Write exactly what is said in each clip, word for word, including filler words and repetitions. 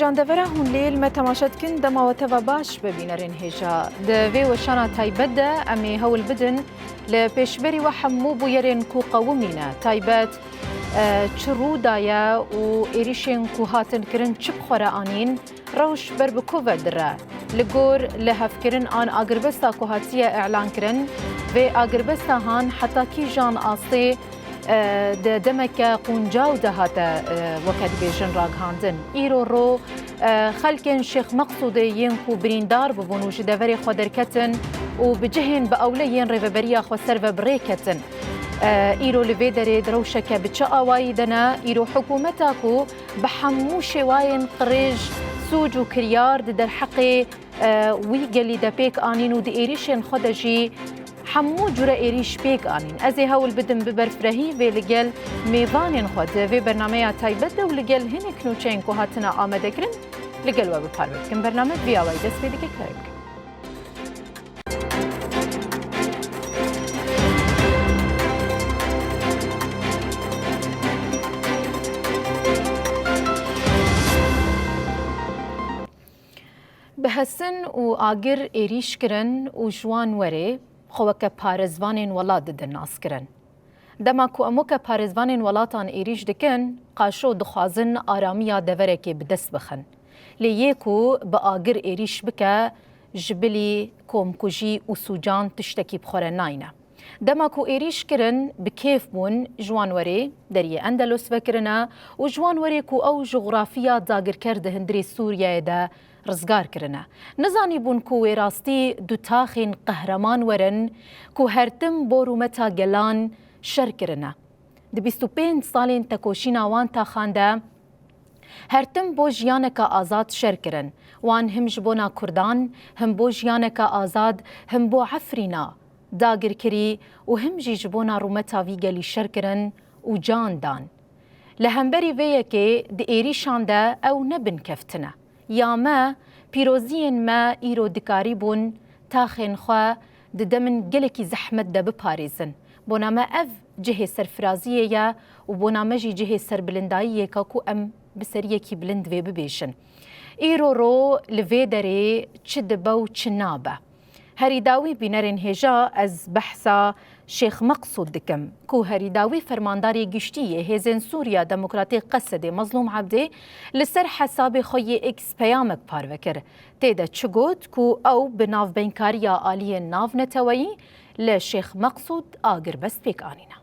Candevera hûn lê li me temaşe dikin, dema we teva baş be bînerên hêja. Di vê weşana taybet de em ê hewl bidin li pêşberî we hemû bûyerên ku qewimîne, taybet, e, çi rû daye û êrîşên ku hatin kirin çi bi xwe re anîn, rewş ber bi ku ve dire? Li gor lihevkirin an agirbesta ku hatiye îlankirin, vê agirbesta han heta kîjan astê, e, di demeke qûncaw de hate, e, weke dibêjin ragihandin. Îro ro, e, xelkên Şêx Meqsûdê yên ku birîndar bibûn û ji deverê xwe derketin û bi cihên bi ewle yên rêveberiya xweser ve bi rê ketin. E, îro li vê derê di rewşeke bi çi awayî de ne? Îro hikûmeta ku bi hemû şêwayên qirêj, sûc û kiryar di derheqê, e, wî gelî de pêk anîn û di êrîşên xwe de jî hemû cure êrîş pêk anîn. Ez ê hewl bidim bi berfirehî vê li gel mêvanên xwe di vê bernameya taybet de û li gel hinek nûçeyên ku hatine amade kirin, li gel we bi parve bikim. Bername bi vî awayî dest pê dike, karê bikin. Bi hesin û agir êrîş kirin û ji wan werê xwe weke parêzvanên welat didin naskirin. Dema ku em weke parêzvanên welatan êrîş dikin, qaşo dixwazin aramiya deverekê bi dest bixin. Lê yê ku bi agir êrîş bike, ji bilî komkujî û sûcan tiştekî bi xwe re nayne. Dema ku êrîş kirin, bi kêf bûn, ji wan werê deriyê Endelos vekirine û ji wan werê ku ew coxrafiya dagirker di hundirê Sûriyeyê de rizgar kirine. Nizanîbûn ku wê rastî du taxên qehreman werin ku her tim bo rûmeta gelan şer kirine. Di bîst û pênc salên tekoşîna wan taxan de her tim bo jiyaneke azad şer kirin. Wan him ji bona Kurdan, him bo jiyaneke azad, him bo Efrîna dagirkirî û him jî ji bona rûmeta vî gelî şer kirin û can dan. Li hemberî vê yekê di êrîşan de ew ne binkeftine. Ya me, pîroziyên me îro dikarîbûn taxên xwe di demên gelekî zehmet de biparêzin. Bona me ev cihê serfiraziyê ye û bona me jî cihê serbilindayiyê ye ku em bi seriyekî bilind vê bibêjin. Îro ro li vê derê çi dibe û çi nabe? Herî dawî bînerên hêja ez behsa Şêx Meqsûd dikim, ku herî dawî fermandarê giştî yê Hêzên Sûriya Demokratîk, Qesedê, Mezlûm Ebdê, li ser hesabê xwe yê X peyamek parve kir. Tê de çi got ku ew bi navbeynkariya aliyên navneteweyî li Şêx Meqsûd agirbest pêk anîne.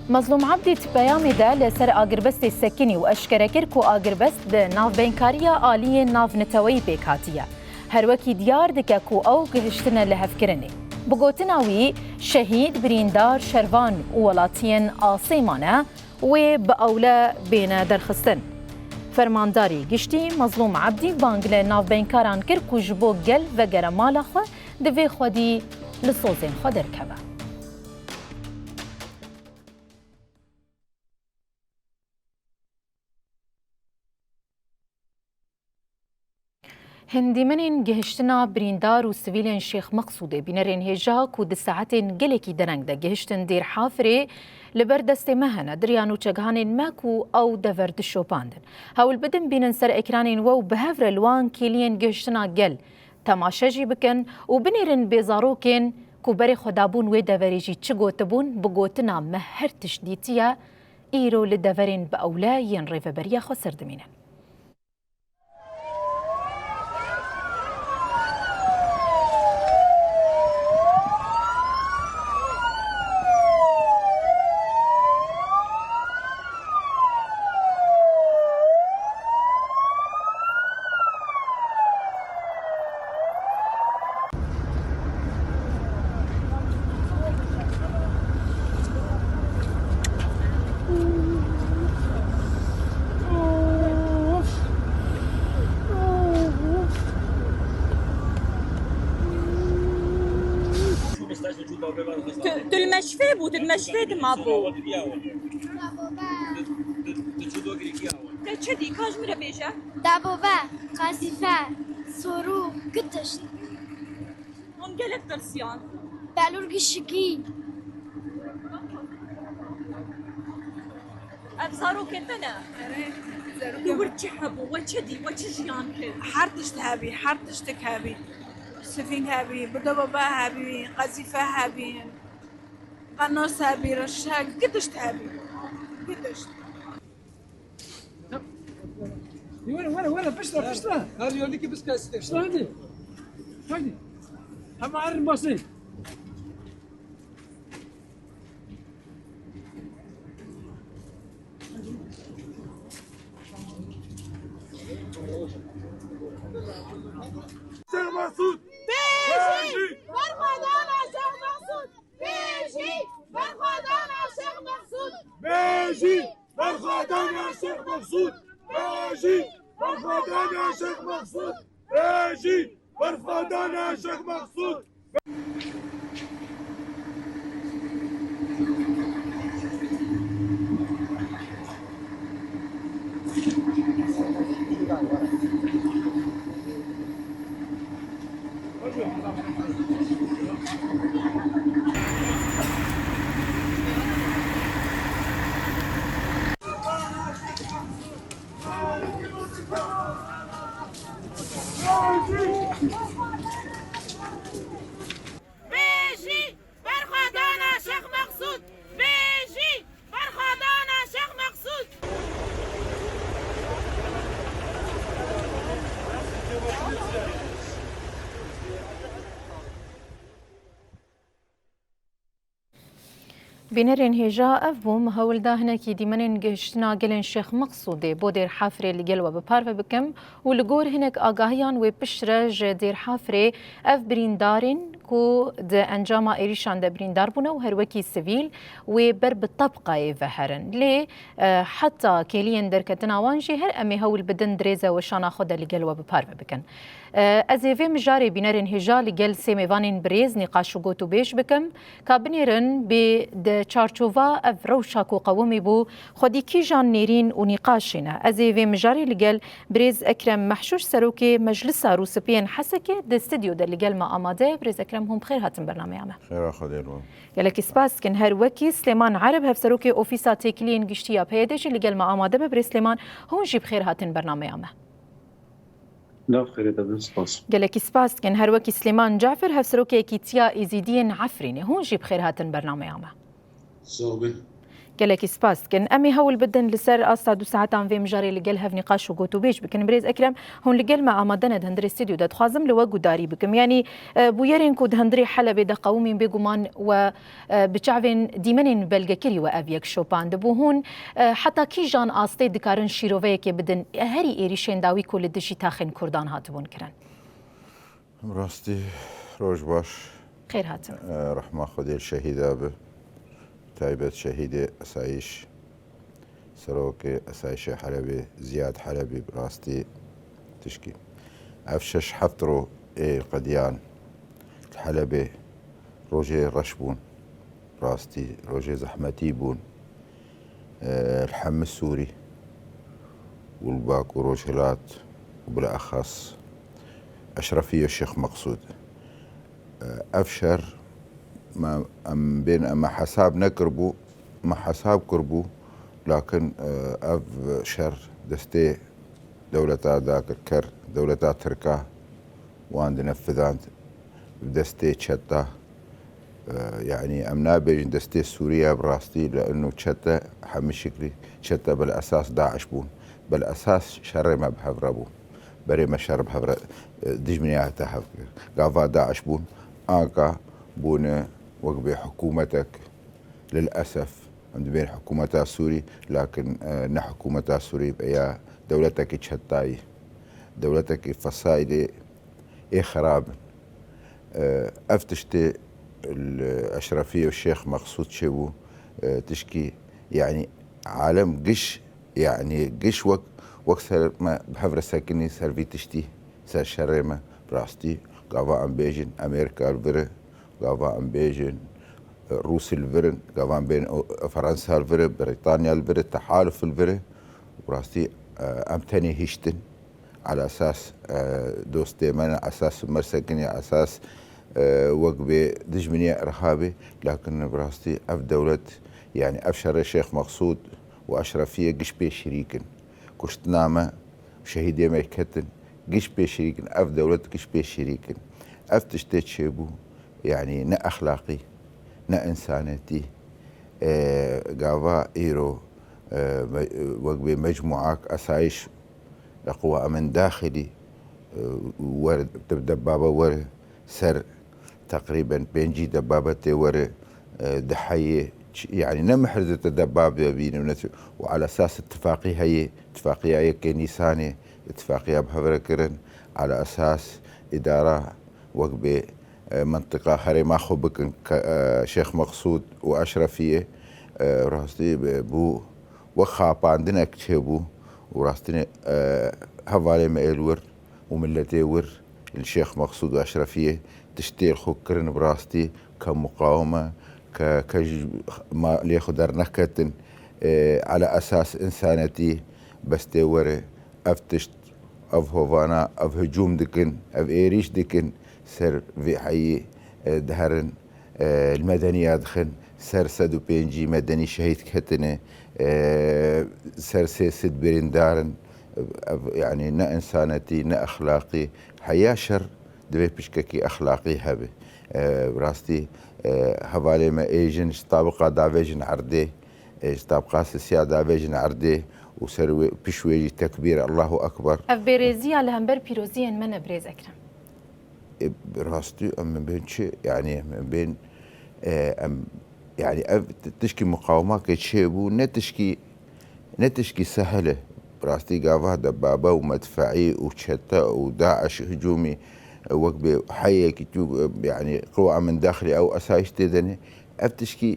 Mezlûm Ebdî di peyamê de li ser agirbestê sekinî û eşkere kir ku agirbest bi navbeynkariya aliyên navneteweyî pêk hatiye. Her wekî diyar dike ku ew gihiştine lihevkirinê. Bi gotina wî, şehîd, birîndar, şervan û welatiyên asê mane wê bi ewle bêne derxistin. Fermandarê Giştî Mezlûm Ebdî bang li navbeynkaran kir ku ji bo gel vegere mala xwe, divê xwedî li sozên xwe derkeve. Hin dîmenên gihiştina birîndar û sivîlên Şêx Meqsûdê, bînerên hêja ku di saetên gelekî dereng de gihiştin Dêr Hafirê, li ber destê me hene, di riya nûçegihanên me ku ew dever dişopandin. Hewl bidin bînin ser ekranên we û bi hev re li wan kêliyên gihiştina gel temaşe jî bikin û binêrin bê zarokên ku berê xwe dabûn wê deverê jî çi gotibûn, bi gotina me her tişt dîtiye, îro li deverên bi ewle yên Rêveberiya Xweser dimînin. Tu, tu li meşfê bû, tu li meşfê dima bû. Te çi dî, ka ji min re bêje? Dabove, qezîfe, sorû, gitiş. Hûn gelek tirsiyan. Belûrgî şikî. Ev zarokê te ne? Li wir çi hebû? We çi dî? We çi jiyan kir? Her tişt hebî, her tiştek hebî. Sifîng hebî, bido baba hebî, qezîfe hebî, qenos hebî, reşek, gi tişt hebî. Gi tişt. Were, were, were, piştre, piştre. Her yerdeki biz kestik. Piştre hadi. Hadi. Hema erin basın. Şêx Mexsûd! Bêjî! Berxwedana Şêx Mexsûd! Bêjî! Berxwedana Şêx Mexsûd! Bêjî! Berxwedana Şêx Mexsûd! Bêjî! Berxwedana Şêx Mexsûd! Bêjî! Berxwedana Şêx Mexsûd! Bêjî! Berxwedana Şêx Mexsûd! Bêjî! Berxwedana Şêx Mexsûd! Bînerên hêja, ev bû, min hewl da hinekî dîmenên gihiştina gelên Şêx Mexsûdê bo Dêrhafrê li gel we bi parve bikim û li gor hinek agahiyan wê piştre ji Dêrhafrê ev birîndarên ku di encama êrîşan de birîndar bûne û her wekî sivîl wê ber bi tabqayê ve herin. Lê, e, heta kêliyên derketina wan jî her em ê hewl bidin dirêze weşana xwe de li gel we bi parve bikin. E, ez ê vê mijarê bînerên hêja li gel sê mêvanên birêz nîqaş û gotûbêj bikim, ka binêrin bê di çarçova ev rewşa ku qewimî bû, xwedî kîjan nêrîn û nîqaşê ne. Ez ê vê mijarê li gel birêz Ekrem Mehşûş, serokê Meclisa Rûspiyên Hesekê, di stûdyo de li gel me amade ye. Birêz Ekrem, hûn bi xêr hatin bernameya me. Xêra Xwedê li we. Gelekî spas dikin. Her wekî Silêman Ereb, hevserokê Ofîsa Têkiliyên Giştî ya P Y D'ê jî li gel me amade be. Birêz Silêman, hûn jî bi xêr hatin bernameya me. Nav xêrê te bin, spas. Gelekî spas dikin. Her wekî Silêman Cafer, hevserokê Yekîtiya Êzîdiyên Efrînê, hûn jî bi xêr hatin bernameya me. Sağ ol. Gelekî spas dikin. Em ê hewl bidin li ser asta du saetan vê mijarê li gel hev nîqaş û gotûbêj bikin. Birêz Ekrem, hûn li gel me amade ne di hundirê stûdyo de. Dixwazim li we gudarî bikim. Yanî, e, bûyerên ku di hundirê Helebê de qewimîn, bêguman we, e, bi çavên dîmenên belgekirî we ev yek şopandibû. Hûn, e, heta kîjan astê dikarin şîroveyekê bidin herî êrîşên dawî ku li dijî taxên Kurdan hatibûn kirin? Bi rastî roj baş. Xêr hatin. E, rehma Xwedê li şehîda bi. Taybet şehîdê esayîş, serokê esayîşê Helebê, Ziyad Helebî, bi rastî tişkî. Ev şeş heft ro ê qediyan li Helebê rojê reş bûn. Rastî rojê zehmetî bûn. E, li hemî Sûrî û li Bakur Rojhilat û bilexas Eşrefî û Şêx Meqsûd. E, ev şer me, em bên, em hesab nekiribû, me hesab kiribû, lakin, e, ev şer destê dewleta dagirker, dewleta Tirka wan dinefidand, bi destê çeta. E, yanî em nabêjin destê Sûriye bi rastî, li ino çete hemî şiklî çete bil esas DAIŞ bûn. Bil esas şerê me bi hev re bû. Berê me şer bi hev re, e, dijminê hate hev kir. Gava DAIŞ bûn, anka bûne wek bê hikûmetek, lil esef, em dibên hikûmeta Sûrî, lakin, e, ne hikûmeta Sûrî, ya dewletekî çetayî, dewletekî fesaîdê ê xerab in. E, ev tiştê li Eşrefî û Şêx Meqsûd çêbû, e, tişkî, yanî alem giş, yanî giş wek, wek ser me bi hev re sekinî ser vî tiştî, ser şerê me, bi rastî, gava em bêjin Amerîka li vir e, gava em bêjin, e, Rûs li vir in, gava em bên, e, Fransa li vir e, Brîtanya li vir e, tehaluf li vir e. Bi rastî, e, em tenê hiştin. Ala esas, e, dostê me ne, esas me sekinî, esas, e, wek bê dijminê Irhabê. Lakin bi rastî ev dewlet, yanî ev şerê Şêx Meqsûd û Eşrefiyê giş pê şirîk in. kuştina me, şehîdê me ketin, giş pê şirîk in, ev dewlet giş pê şirîk in. Ev tiştê çêbû, yanî ne exlaqî, ne însanetî. E, gava îro, e, me-, wek bê mecmuak asayiş, quwa emin daxilî, e, wer, debaba wer ser teqrîben pêncî debabetê were, e, di heyê, ç-, yanî ne mihir di te debabê bîne û ne çi-, û ala esas ittifaqî heye, ittifaqiya yekê Nîsanê, ittifaqiya bi hev re kirin, ala esas îdara wek bê, e, mintiqa herêma xwe bikin ke, e, Şêx Meqsûd û Eşrefiyê, e, rastî bi-, bû wek xapandinek çêbû û rastî, e, hevalê me ê li wir û miletê wir li Şêx Meqsûd û Eşrefiyê tiştê li xwe kirin bi rastî ke muqawime, ke, ke ji malê xwe derneketin, e, ala esas însanetî bestê were ev tişt, ev hovana, ev hicûm dikin, ev êrîş dikin ser vê heyî, e, diherin. E, li medeniya dixin, ser sed û pêncî medenî şehîd ketine, e, ser sê sed birîndar in. Ev, yanî ne însanetî, ne exlaqî. Heya şer divê pişkekî exlaqî hebe. E, bi rastî, e, hevalê me ê jin ji tabiqa davê jin erdê, e, ji tabiqa sisiya davê jin erdê û ser wê, piş wê jî tekbîr, Allahu Ekber. Ev bêrêziya li hember pîroziyên me ne, birêz Ekrem. E, rastî em bên çi? Yanî em bên, e, em, yanî ev t-, tişkî muqawima ke çêbû, ne tişkî, ne tişkî sehil e. Rastî gava debaba û medfeî û çete û DAIŞ hicûmî, e, wek bê heyekî tu, e, yanî qiwa min daxilî ew asayiş tê de ne. Ev tişkî,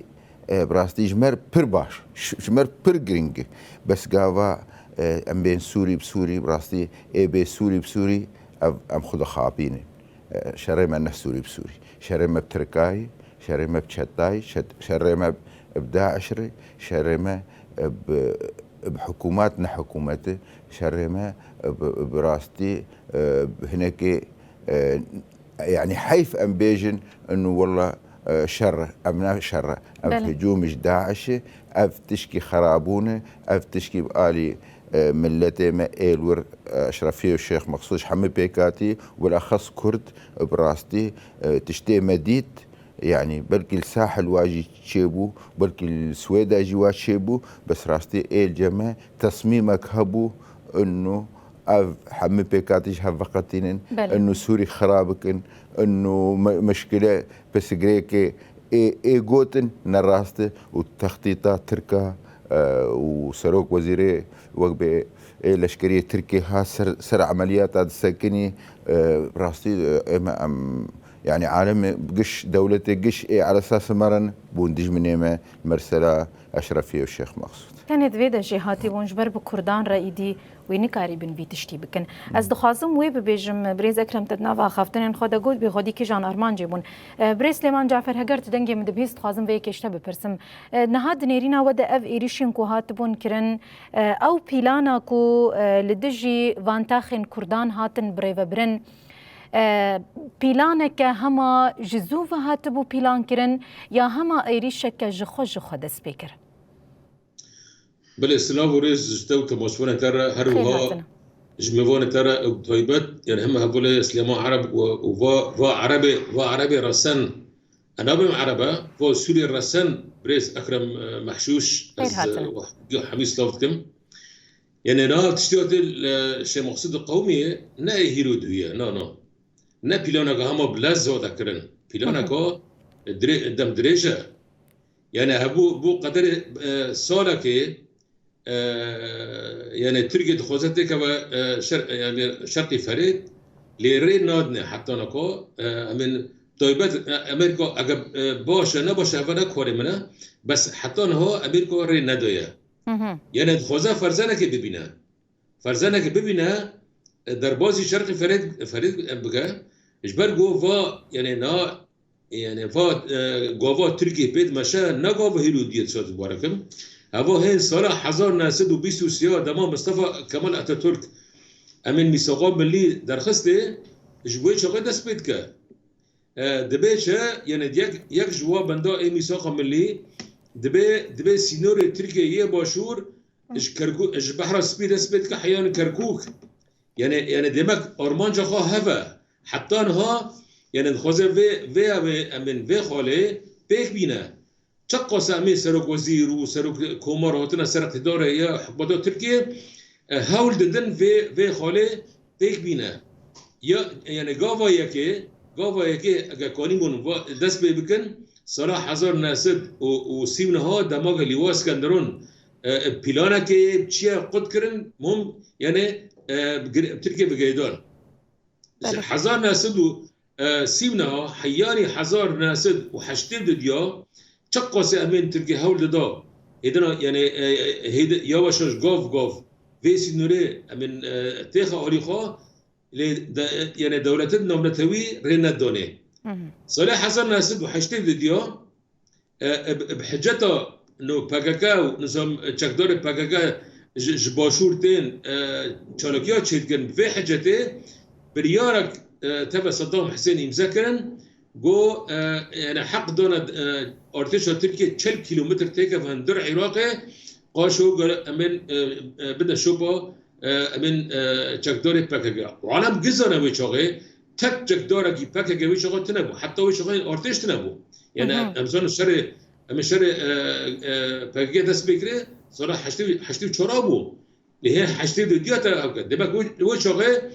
e, bi rastî ji me re pir baş, ji, ji me re pir giring e. Bes gava, e, em bên Sûrî bi Sûrî, bi rastî ê bê Sûrî bi Sûrî, ev em xwe dixapînin. E, şerê me ne Sûrî bi Sûrî. Şerê me bi Tirkayî, şerê me bi Çetayî, şet-, şerê me bi DAIŞ re, şerê me, e, bi, bi hikûmat ne hikûmete, şerê me, e, bi, bi rastî, e, bi hinekê, e, yanî heyf em bêjin, inu wela, e, şer e, ev ne şer e, ev Belê. hicûm ji DAIŞ e, ev tişkî xerabûn e, ev tişkî bi alî, e, miletê me ê li wir, e, Eşrefiyê û Şêx Meqsûd ji hemî pêk hatî, welaxes Kurd, e, bi rastî, e, tiştê me dît, yanî belkî li Sahil wa jî çêbû, belkî li Swêda jî wa çêbû, bes rastî ê li cem me tesmîmek hebû, inu ev hemî pêk hatî ji hev veqetînin, Belê. inu Sûrî xira bikin, inu me-, meşkile pirsgirêkê ê, ê gotin ne rast e û textîta Tirka, e, û serok wezîrê wek bê ê leşkeriyê Tirkê ha ser, ser emeliyata disekinî, e, rastî, e, ême em, yanî alem giş, dewletê giş ê ala esasê me re ne, bûn dijminê me, li mersela Eşrefiyê û Şêx Meqsûd. Tenê di vê de jêhatî bûn ji ber bi Kurdan re îdî wê nikarîbin vî tiştî bikin. Ez dixwazim wê bibêjim, birêz Ekrem, te di nava axaftinên xwe de got, bêxwedî kîjan armancê bûn. E, birêz Silêman Cafer, heger tu dengê min dibihîst, dixwazim vê yekê ji te bipirsim. E, niha di nêrîna we de ev êrîşên ku hatibûn kirin, e, ew pîlana ku, e, li dijî vantaxên Kurdan hatin birêvebirin, e, pîlaneke hema ji zû ve hatibû pîlankirin ya hema êrîşeke ji xwe ji xwe dest pê kir? Belê, silav û rêz ji te û temaşevanê te re, her Xêr wiha hatine. ji mêvanê te re û taybet, yani heme hevalê Silêman Ereb û, û va, va Erebê, va Erebê resen, e, nabêm Ereb e, va Sûrê resen, birêz Ekrem, e, Mehşûş, Xêr ez, e, hatine. wa, ya hemî silav dikim. Yani na tiştê hatê, e, Şêx Meqsûd Qewmî ne ê hîro dûye, na, na. Ne pîlaneke hema bi lez zade kirin. Pîlaneke Hı hı. dirê-, dem dirêj e. Yani hebû, bû qederê, e, salekê, e, yani Tirkiye dixwaze têkeve, e, şer-, yani Şerqî Ferêt, lê rê nadine heta nako, e, em ên taybet, e, Amerîka ege, e, baş e, ne baş e, eve ne karê min e, bes heta niha Amerîka rê nedaye. Hı hı. Yani dixwaze ferzenekê bibîne. Ferzenekê bibîne, e, derbazî Şerqî Ferêt, Ferêt bike, ji ber ku va, yani na, yani va, e, gava Tirkiyê pê dimeşe, ne gava hîro diyê dişa dibare kim. Heva hên sala hezar neh sed û bîst û sê dema Mustafa Kemal Atatürk em ên mîsaqa millî derxistê, ji wê çaxê dest pê dike. E, dibê çi? Yani yek, yek ji wa benda ê mîsaqa millî dibê, dibê sînorê Tirkiyê yê başûr Ji Kerkû-, ji Behra Spî dest pê dike heyanî Kerkûk. Yani, yani demek armanca xwe hev e. Heta niha, yani dixwaze vê, vê, vê, em bên vê xalê pêk bîne. Çiqas em ê serokwezîr û serok komar hatine ser îqtîdarê ya hikûmeta Tirkiyê, e, hewl didin vê, vê xalê pêk bîne. Ya, yani gava yekê, gava yekê eger kanîbûn va-, dest pê bikin, sala hezar neh sed û sî û neh dema ke Lîwa Skenderon, e, e, planekê çiye qut kirin, mum, yani, e, gir-, Tirkiye bi girêdan. Belê. Hezar neh sed û sî û neh, heyanî hezar neh sed û heştê û du diya, çiqasê em ên Tirkî hewl dida, hêdina, yani, e, e, hêdi-, yavaş yavaş, gav gav, vê sînorê em ên, e, têxe alî xwe, lê de-, yani dewletên navnetewî rê nedanê. Hı hı. Salê hezar neh sed û heştê û du diya, e, e, bi hiceta no P K K û nizam çekdarê P K K ji, ji başûr tên, e, çalakiya çêdikin. Bi vê hicetê biryarek, e, teve Saddam Husên îmze kirin, got, e, yani heq dana, e, artêşa Tirkiye çil kîlometr têkevin dur Iraqê, qaşo gere em ên, e, e, bide şopa, e, em ên, e, çekdarê P K K. Û alem gizane wê çaxê, tek çekdarekî P K K wê çaxê tune bû. Heta wê çaxê artêş tune bû. Yani Hı hı. em zanin şerê, em ê şerê, e, e, P K K dest pê kirê, sala heştê, heştê û çar bû. Lê hê heştê û du diya te ev ke. Demek wê, wê çaxê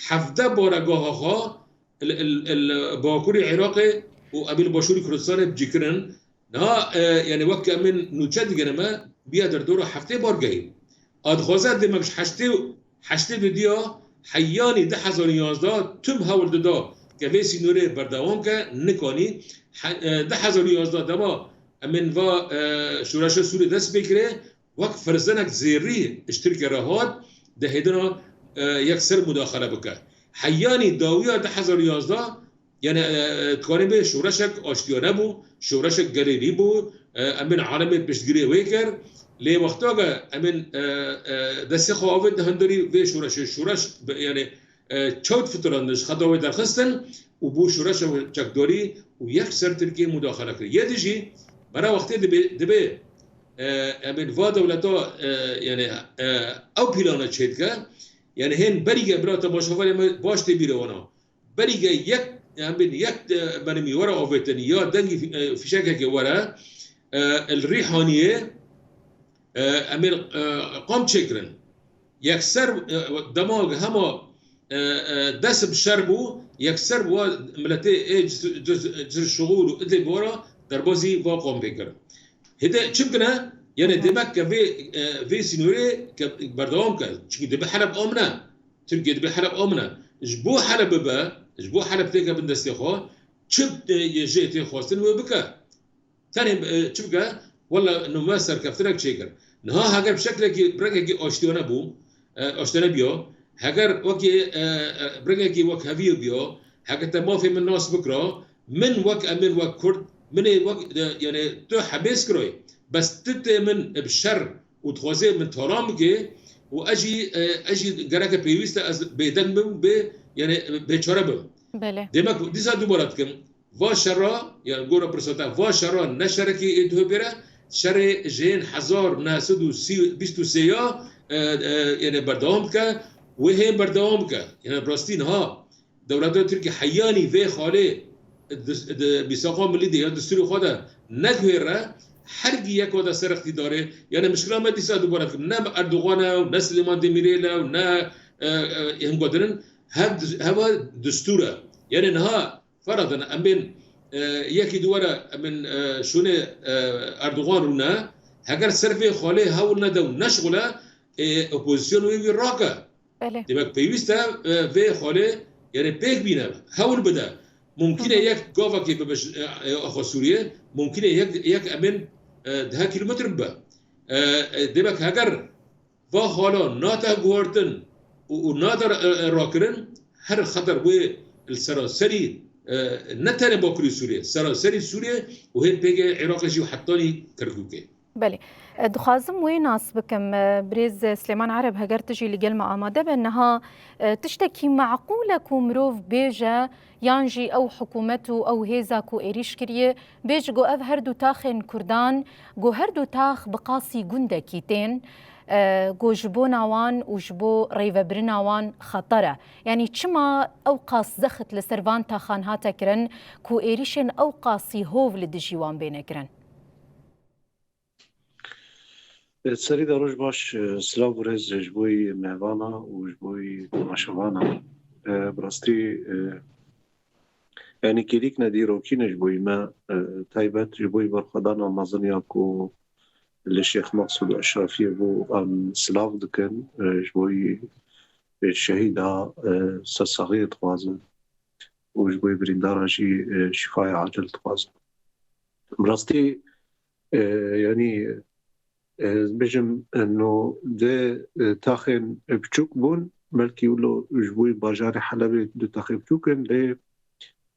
hevdeh baregaha xwe li, li, li Bakurê Iraqê û em ê li Başûrê Kurdistanê bi cî kirin. Niha, e, yani wek em ên nûçe digine me, biya derdora heftê bargehî. A dixwaze demek ji heştê, heştê û du diya heyanî du hezar û yazdeh tim hewl dida ke vê sînorê berdewam ke, nikanî. He-, e, du hezar û yazdeh dema em ên va, e, şoreşa Sûrê dest pê kirê, wek firzinek zêrî ji Tirkiye re hat, dihêdina, e, yekser mudaxele bike. Heyanî dawiya du hezar û yazdeh, yani, e, e, dikanê bê şoreşek aştiyane bû, şoreşek gelêrî bû, e, em ên alemê piştgirê wê kir. Lê wexta ke em ên, e, e, destê xwe avêt di hundirî vê şoreşê, şoreş bi, yani, e, çewt fitirandin, ji xeta wê derxistin û bû şoreşa çekdarî û yekser Tirkiye mudaxele kir. Yê di jî, bera wextê dibê, dibê, e, em ên va dewleta, e, yani, e, ew plana çêdike, yani hên berî ke bira temaşevanê me baş tê bîra wana. Berî ke yek, em bên yek, e, berimî were avêtin ya dengî fî-, e, fîşekekê were, e, li Rîhaniyê, e, em ên, e, qam çêkirin. Yekser, e, dema hema, e, e, dest bi şer bû, yekser wa miletê ê cir, cir, cir şixûl û Idlib were derbazî va qam bê kirin. Hêde çi bikine? Yani Hı hı. demek ke vê, e, vê sînorê ke berdewam ke. Çimkî dibe Heleb amine. Tirkiye dibe Heleb amine. Ji bo Heleb bibe, ji bo Heleb têke bin destê xwe, çi, e, jê tê xwestin wê bike. Tenê, e, çi bike? Wela nûme serkeftinek çêkir. Niha heger bi şeklekî, bi rengekî aştiyane bû, e, aştiyane biya, heger wekî, e, e, bi rengekî wekheviyê biya, heger te mafê min nas bikira, min wek em ên wek Kurd, min ê wek, e, yani tu hebês kirayê. Bes tu tê min bi şer û dixwazê min talan bike û ez jî, e, ez jî gereke pêwîst e ez bêdeng bim, bê, yani bêçare bim. Belê. Demek dîsa dubare dikim, va şera, yani gora pirsa te, va şera ne şerekî ê duhê bêre, şerê ji hên hezar neh sed û sî, bîst û sê ya, e, e, yani berdewam dike, wê hên berdewam dike. Yani bi rastî niha dewleta Tirkî heyanî vê xalê di, di mîsaqa milî de ya destûrê xwe de neguhêre, hergî yek wada ser îqtîdarê, yani mişkila me dîsa dubare dikim, ne Erdogan e û ne Silêman Demîrêl e û ne, e, e, him godinin, hev, heva destûr e. Yani niha Feradin, em bên, e, yekî di were, em bên, e, şûnê, e, Erdogan rûne, heger ser vê xalê hewl nede û neşixule, e, opozîsyon wê wî rake. Belê. Demek pêwîst e, e, vê xalê, yani pêk bîne, hewl bide. Mumkîn e Hı hı. yek gavekê bibe ji, e, e, axa Sûriyê, mumkîn e yek, yek em bên, e, deh kilometr bibe. E, e, demek heger va xala nate guhartin û, û nate, e, e, rakirin, her xeter wê li seranserî, e, ne tenê Bakurê Sûriyê, seranserî Sûriyê û hê pêkê Iraqê jî û hetanî Kerkûkê. Belê. E, dixwazim wê nas bikim, e, birêz Silêman Ereb, heger tu jî li gel me amade be, niha, e, tiştekî meqûl e ku mirov bêje, yan jî ew hikûmet û ew hêza ku êrîş kiriye, bêje ku ev her du taxên Kurdan, ku her du tax bi qasî gundekî tên, e, ku ji bona wan û ji bo rêvebirina wan xeter e. Yanî çima ew qas zext li ser van taxan hate kirin ku êrîşên ew qasî hov li dijî wan bêne kirin? Serî de roj baş, silav û rêz ji bo yî mêvana û ji bo yî temaşevana. E, bi rastî, e, yanî kêlîk ne, dîrokî ne ji bo yî me, e, taybet ji bo yî berxwedana mezin ya ku li Şêx Meqsûd Eşrefiyê bû, em silav dikin, e, ji bo yî, e, şehîda, e, sersaxiyê dixwazin û ji bo yî birîndara jî, e, şîfaya acil dixwazin. Bi rastî, e, yanî, e, ez bêjim, e, no de, e, taxên, e, biçûk bûn, belkî wilo ji bo yî bajarê Helebê du taxê biçûk in, lê,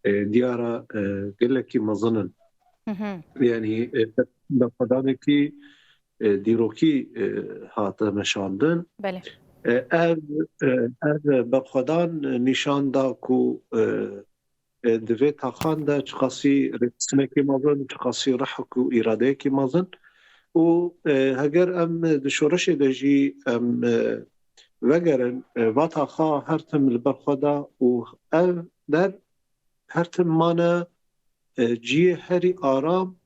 e, diyar e, gelekî mezin in. Hı hı. Yanî, e, berxwedanekî, e, dîrokî, e, hate meşandin. Belê. E, ev, e, ev berxwedan nîşan da ku, e, e, di vê taxan de çiqasî rêxistinekî mezin, çiqasî rihk û îradeyekî mezin. Û, e, heger em di şoreşê de jî em, e, vegerin, e, va taxa her tim li ber xwe de û ev der her tim mane, e, cihê herî aram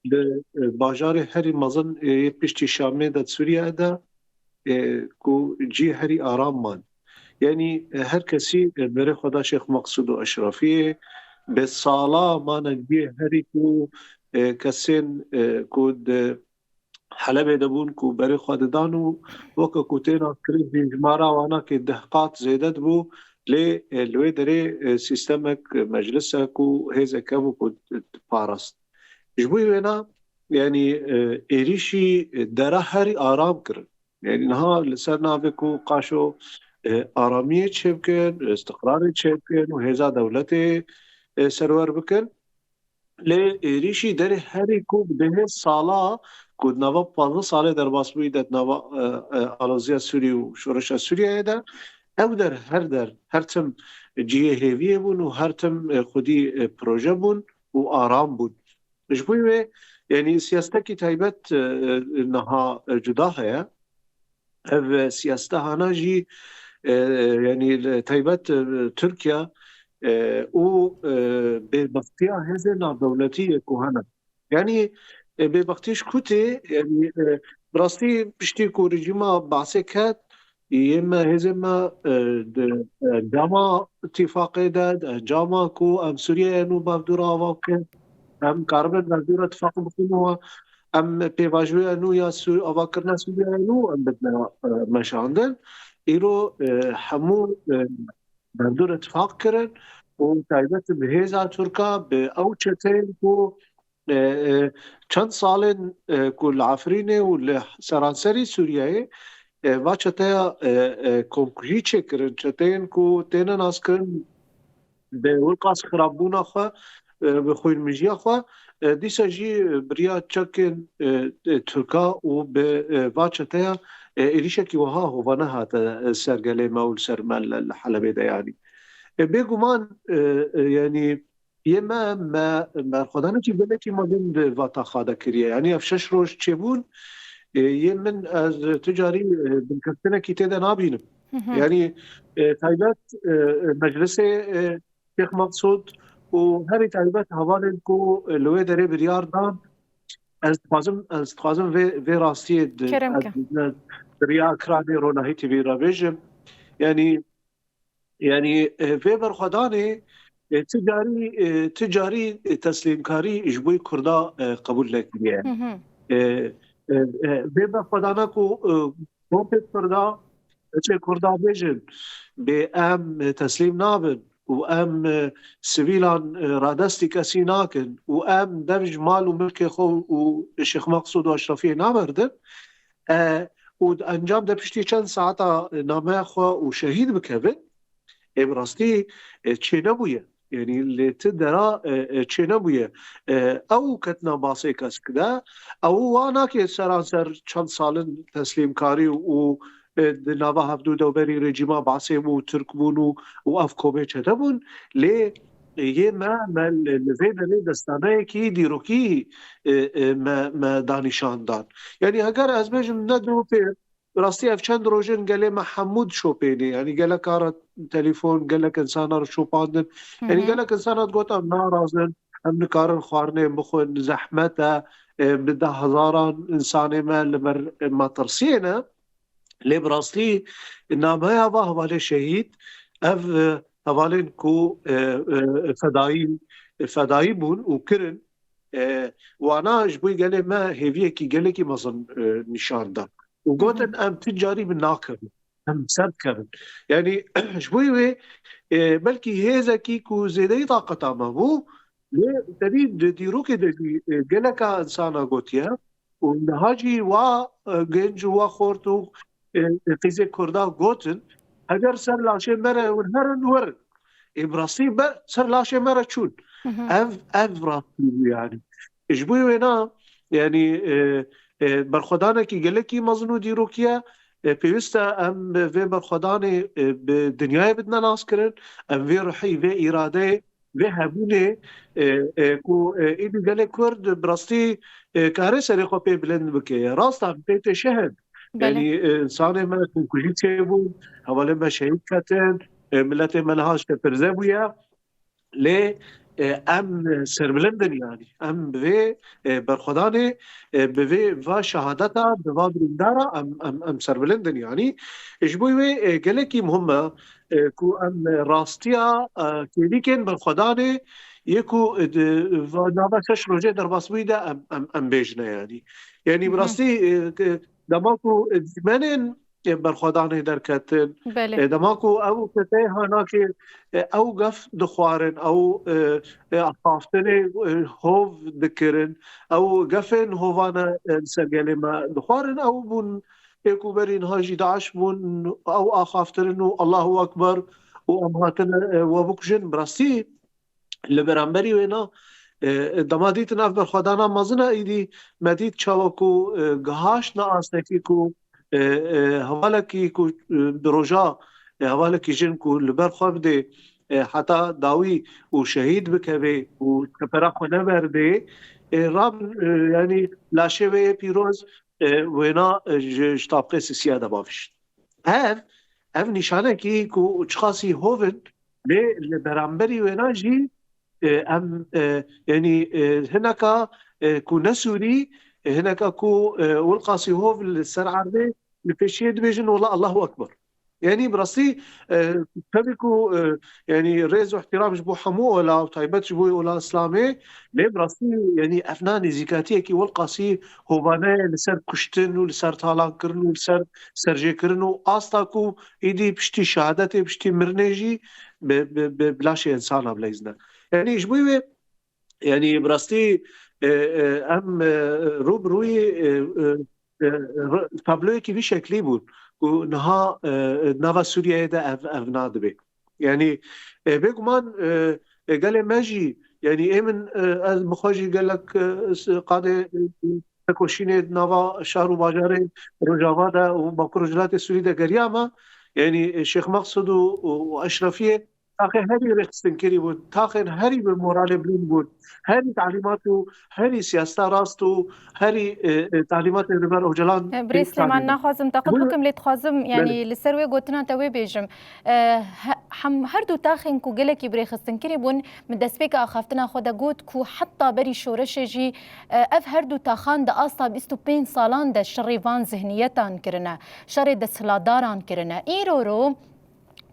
li, e, bajarê herî mezin, e, yê piştî Şamê de, Sûriye de, e, ku cihê herî aram man. Yanî, e, her kesî, e, berê xwe da Şêx Meqsûd û Eşrefiyê, bi sala mane cihê herî ku, e, kesên, e, ku di Helebê de bûn ku berê xwe didan û weke ku tên naskirin jî jimara wana kê deh qat zêde dibû, lê, e, li wê derê, e, sîstemek, e, meclisek û hêzek hebû ku diparast. Ji bo wêna, yanî, e, êrîşî, e, dera herî aram kirin. Yanî niha li ser navê ku qaşo, e, aramiyê çêbikin, istiqrarê çêbikin û hêza dewletê, e, serwer bikin. Lê êrîşî derê herî ku bi dehê sala ku di nava pazdeh salê derbas bûyî de di nava, e, e, aloziya Sûrî û şoreşa Sûriyeyê de, ew der her der, her tim cihê hêviyê bûn û her tim, e, xwedî, e, proje bûn û aram bûn. Ji bo wê, yanî siyasetekî taybet, e, e, niha, e, cuda heye. Ev, e, siyaseta hana jî, e, yanî li taybet, e, Tirkiye, e, û, e, bêbextiya hêzên navdewletî yê ku hene. Yanî, e, bêbextî ji ku tê, yanî, e, bi rastî piştî ku rejîma Basê ket, yê me, hêzên me, e, di, e, encama tîfaqê de, di encama ku em Sûriyeyê nû bavdûra ava bikin, em karibin bavdûra tifaq bikin û em pêvajoya nû ya Sû-, avakirina Sûriyeyê nû em bidine, e, meşandin. Îro, e, hemû, e, bavdûra tifaq kirin û taybet bi hêza Tirka, bi ew çeteyên ku e, e, çend salên, e, ku li Efrînê û li seranserî Sûriyeyê, e, va çeteya, e, e, komkujî çêkirin, çeteyên ku têne naskirin bi wilqas xirabûna xwe, e, bi xwînmijiya xwe, e, dîsa jî bi riya çekên, e, e, Tirka û bi, e, va çeteya, e, êrîşekî wiha hovane hate, e, ser gelê me û li ser me li, li Helebê de yanî. E, bêguman, e, e, yanî, Yê me, me, me berxwedanekî gelekî mezin di va taxa de kiriye. Yanî ev şeş roj çêbûn, e, yê min ez tu carî, e, binketinekî tê de nabînim. Hı hı. Yanî, e, taybet, e, e, meclisê, e, Şêx Meqsûd û herî taybet hevalên ku, e, li wê derê biryar dan, ez dixwazim, ez dixwazim vê, vê rastiyê di, Kerem ez ke. di, di riya ekranê Ronahî T V re bêjim. Yanî, Yanî, e, vê berxwedanê, e, ti carî, e, ti carî, e, teslîmkarî ji bo Kurda, e, qebûl nekiriye. Hı hı. E, e, e, vê berxwedana ku, e, kompê Kurda, çê Kurda bêjin, bê em, e, teslîm nabin û em, e, sivîlan, e, radestî kesî nakin û em dev ji mal û milkê xwe û Şêx Meqsûd û Eşrefiyê naberdin. E, û di encam de piştî çend saeta, e, nameya xwe û şehîd bikevin, ê bi rastî, e, çênebûye. Yanî li ti dera, e, e, çênebûye. E, ew ketina Basê kesk de, ew wa nake seranser çend salin teslîmkarî û, e, di nava hevdû dewberî rejîma Basê bû, Tirk bûn û, û ev komê çete bûn. Lê, e, yê me, me li, li vê derê destaneyekî dîrokî, e, e, me, me danîşan dan. Yanî heger ez bêjim ne dû pê, Rastî ev çend roj in gelê me hemû dişopêne. Yanî gelek cara telefon, gelek insana re şopandin. Yanî gelek insana digot em narazin, em nikarin xwarinê bixwin, zehmet e, e, bi deh hezaran insanê me li ber metirsiyê ne. Lê bi rastî nameya va hevalê şehîd, ev, e, hevalên ku, e, e, fedayî, fedayî bûn û kirin, e, wana ji bo gelê me hêviyekî gelekî mezin, e, nîşan da. Û gotin, em ti carî bi nakevin, em ser dikevin. Yanî ji bo wê, e, belkî hêzekî ku zêdeyî taqeta me bû, lê tevî di dîrokê de jî, e, geleka insana gotiye û niha jî wa, e, genc û wa xort û, e, e, qîzê Kurda gotin, heger ser laşê me re hûn herin, werin. Ê, bi rastî ber ser laşê me re çûn. Ev, ev rastî bû yanî. Ji bo wêna, yanî, e, e, berxwedanekî gelekî mezin û dîrokî ye. E, pêwîst e em vê berxwedanê, e, bi dinyayê bidine naskirin. Em vê ruhî, vê îradeyê, vê hebûnê, e, e, ku, e, êdî gelê Kurd bi rastî, e, kare serê xwe pê bilind bike. Rast e, pê tê şehin. Belê. Yanî, e, insanê me ku kujî çêbûn, hevalê me şehîd ketin, e, miletê me niha ji te pirze bûye. Lê, e, em serbilind in yanî. Em bi vê, e, berxwedanê, e, bi vê va şehadeta, bi va birîndara em, em, em serbilind in yanî. Ji bo wê, e, gelekî muhim e, e, ku em rastiya, e, kêlîkên berxwedanê yê ku, e, di, va nava şeş rojê derbas bûyî de em, em, em bêjine yanî. Yanî bi rastî, e, ke-, dema ku, e, dîmenên, e, berxwedanê derketin, Belê. e, dema ku ew keteyê hanakê, e, ew gef dixwarin, ew, e, e, axaftinê, e, hov dikirin, ew gefên hovane, e, li ser gelê me dixwarin, ew bûn ê ku berî niha jî DAIŞ bûn, ew axaftirin û Allahu Ekber û em hatine, e, we bikujin. Bi rastî li beramberî wêna, e, dema dîtin ev berxwedana mezin e, îdî me dît çawa ku, e, gihaştine astekî ku, e, e, hevalekî ku, e, di roja, e, hevalekî jin ku li ber xwe bidê, e, heta dawî û şehîd bikevê û çepera xwe neberdê, e, rabin, e, yanî laşê wê yê pîroz, e, wêna, e, ji, ji tabqê sisiya de bavêjin. Ev, ev nîşanekî ku çiqasî hov in, lê li beramberî wêna jî, e, em, e, yanî, e, hineka, e, ku ne Sûrî, e, hineka ku, e, wilqasî hov li ser erdê li pêşiyê dibêjin, wela Allahu Ekber. Yanî bi rastî, e, tabii ku, e, yanî rêz û ihtiram ji bo hemû ola û taybet ji bo ola Îslamê, lê bi rastî, yanî ev na nêzîkatiyekî wilqasî hovane ye li ser kuştin û li ser talankirin û li ser serjêkirin û asta ku îdî piştî şehadetê, piştî mirinê jî bi, bi, bi, bi laşê insana bileyzine. Yanî ji bo wê, yanî bi rastî, e, e, em, e, rû bi rûyê, e, e, e, r-, tabloyekî vî şeklî bûn ku niha, e, nava Sûriyeyê de ev, ev nadibe. Yanî, e, bêguman, e, e, gelê me jî, yanî ê min, e, ez bi xwe jî gelek, e, s-, qadê, e, tekoşînê di nava şar û bajarê Rojava de û Bakur Rojhilatê Sûrî de geriyame. Yanî, e, Şêx Meqsud û, û, û Eşrefiyê taxê herî rêxistinkirî bûn, taxên herî bi moralê bilind bûn, herî talîmat û herî siyaseta rast û herî, e, e, talîmatê li ber Ocalan E, Birêz Silêman, naxwazim te qut Buyurun. bikim, lê dixwazim, yanî Belê. li ser wê gotina te wê bêjim. E, he-, hem, her du taxên ku gelekî bi rêxistinkirî bûn, min destpêka axaftina xwe de got ku heta berî şoreşê jî, e, ev her du taxan di asta bîst û pênc salan de şerê van zihniyetan kirine, şerê desthilatdaran kirine. Îro ro,